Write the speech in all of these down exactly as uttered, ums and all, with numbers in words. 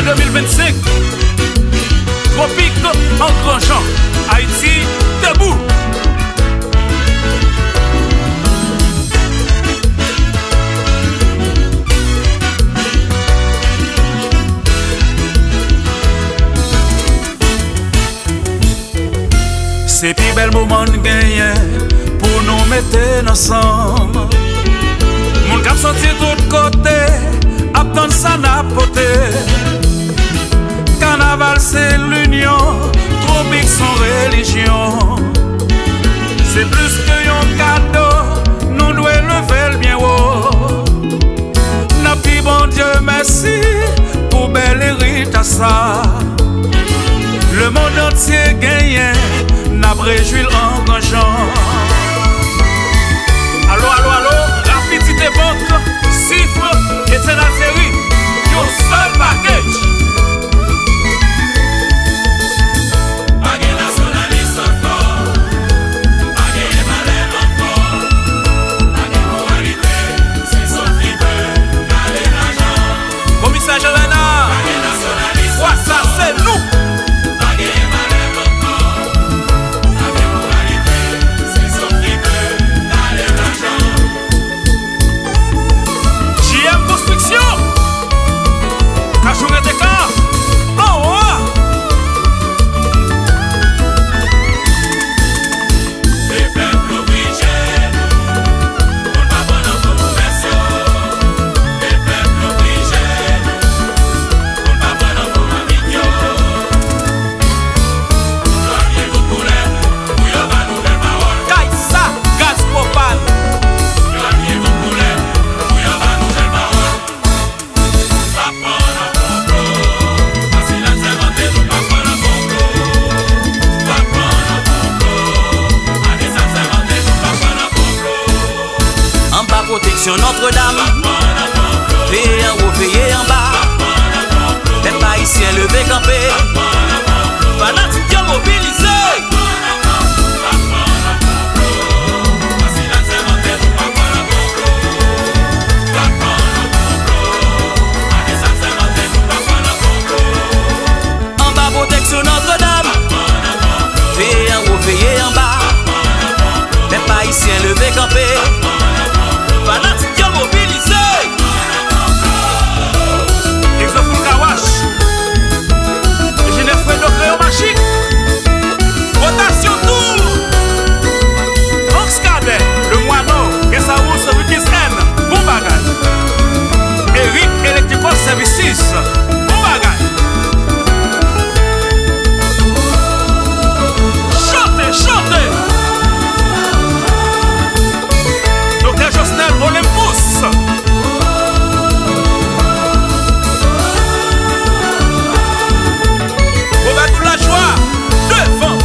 de mil vennsenk, Twopik an gran jan, Ayiti debout. Se pi bèl moman n genyen pou nou mete n ansanm. Moun k ap soti tout kote ap tann sa n ap pote. Kanaval se linyon, Twopik se yon relijyon. Se plis ke yon kado, nou dwe leve l byen wo. N ap di Bondye mèsi pou bèl eritaj sa. Lemonn antye genyen, n ap rejwi l an gran jan. Alo, alo, alo, rapidite bank, sif, Etienne Algérie, yon sèl pakèt. Pa gen nasyonalis ankò, pa gen valè ankò, pa gen moralite, se zòt ki pè kale lajan. Komisè Jean Renard, fwa sa se nou. Pa gen valè ankò, pa gen moralite, se zòt ki pè kale lajan. J M Konstriksyon, Kachou Rete Ka, anwa. Lepèp louvri je nou, pou n pa pran nan fo pwofesè. Lepèp louvri je nou, pou n pa pran nan fo mami yo. Yo ap ye tout koulè pou yo ba nou bèl pawòl. Kay sa, gaz pwopàn. Yo ap ye tout koulè pou yo ba nou bèl pawòl. Pa pran nan konplo. Pa silans envante nou pa pran nan konplo. Pa pran nan konplo. Pa silans envante nou pa pran nan konplo. Anba pwoteksyon Nòtredam, veye anwo, veye anba. Pèp ayisyen leve kanpe. Fanatik yo mobilize. Anba pwoteksyon Nòtredam, veye anwo, veye anba. Pèp ayisyen leve kanpe. Fanatik yo mobilize. Exofull Car Wash, Enjenyè Fredo Kreyon Majik, Rotasyon Tour, Max Cadet, Le Moineau, Guest House, Weekends Inn, bon bagay. Eric Electrical Services, bon bagay. Chante, chante. Doktè Josnel Olympus. Roberto Lajoie, devan.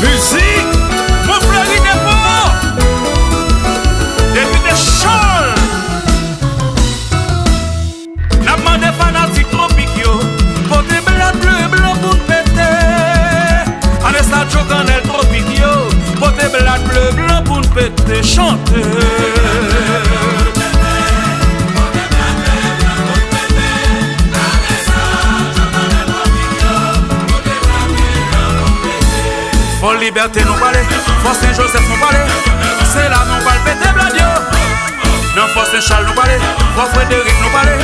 Mizik, Mont Fleuri Depot. Depite Charles. N ap mande fanatik Twopik yo, pote blad ble blan pou n pete. Ann estad Jokanèl Twopik yo, pote blad ble blan pou n pete. Chante. Fò Libète nou prale, Fò Sen Jozèf nou prale, se la nou pral pete blad yo. Nan Fò Sen Chal nou prale, Fò Frederik nou prale,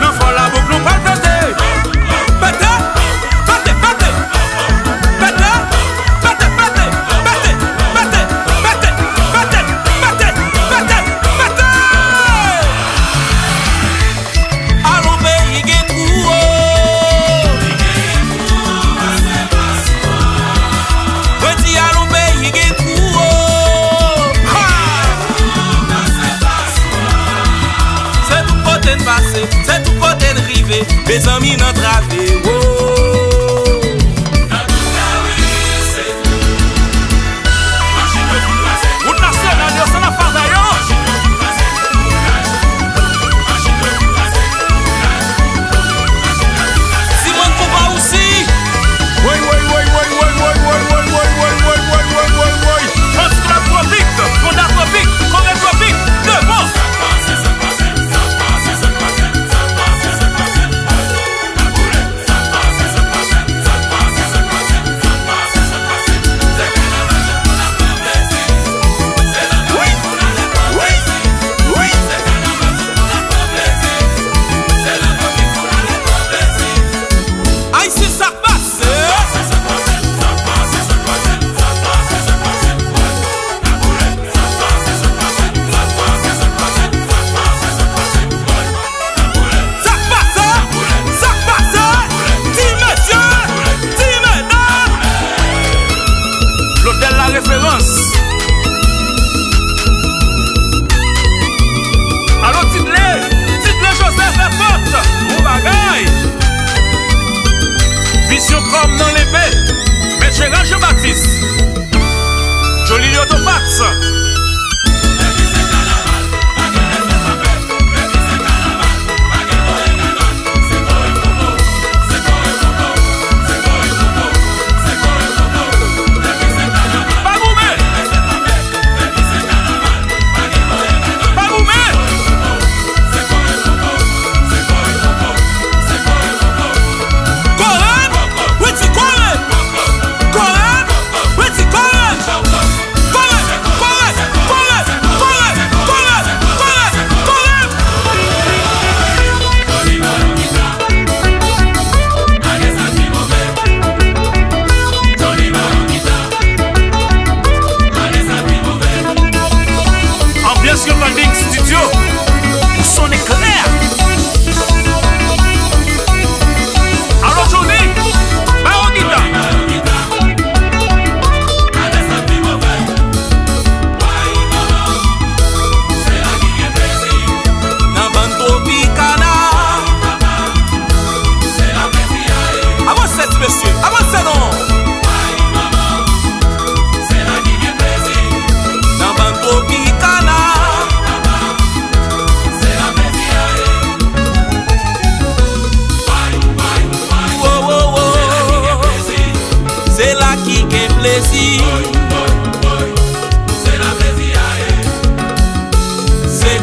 nan Fò Labouk nou pral pete. Pete, pete, pete. Pete, pete, pete. Pete, pete, pete. Pete, pete, pete, pete. Alon peyi gen twou o. Mwen di alon peyi gen twou o. Ha! Se tout kote n pase, se tout kote n rive, mezanmi n antrave, wo. Wout nasyonal yo, sa n ap fè avè yo? Simon Konpa osi. Woy, woy, woy. Fans Club Twopik, Fonda Twopik, Kore Twopik, devan.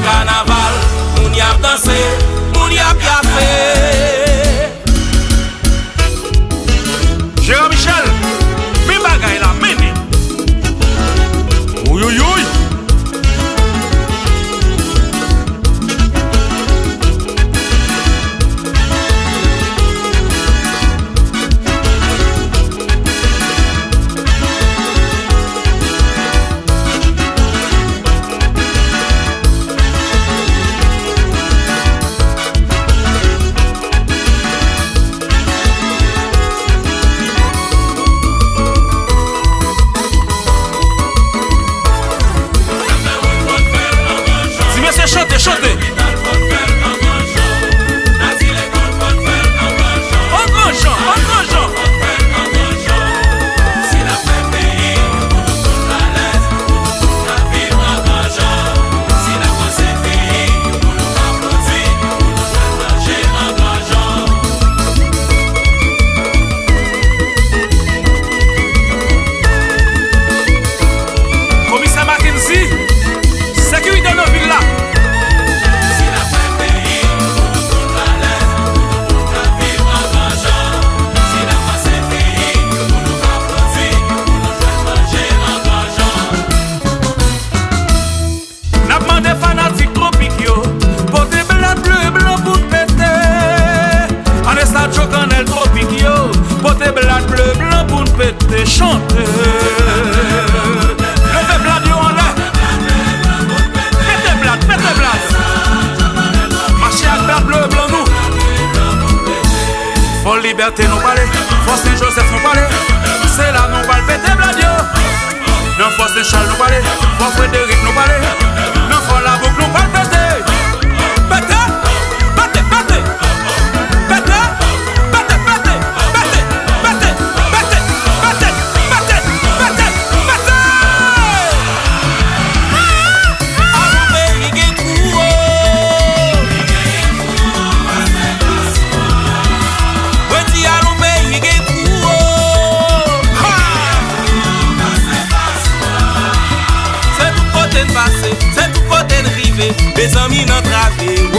Kanaval, moun y ap danse, moun y ap yafe. Jeran Michel, men bagay la, mennen. Ouyouyouy! Ti mesye chante, chante. An gran jan, an gran jan. Komisè Mackenzie, sekirite nan vil la. N ap mande fanatik Twopik yo, pote blad ble blan pou n pete. Ann estacho kannèl Twopik yo, pote blad ble blan pou n pete. Chante. Leve blad yo anlè. Pete blad, pete blad. Mache ak blad ble blan nou. Fò Libète nou pale, Fò Sen Jozèf nou pale. Se la nou pral pete blad yo. Nan Fò Sen Chal nou pale, Fò Frederik nou pale, nan Fò Labouk nou pral pete. Pete! Pete, pete! Pete! Pete, pete! Pete! Alon peyi gen kou o. Mwen di alon peyi gen kou o. Ha! Se tout kote n pase, se tout kote n rive, mezanmi n antrave.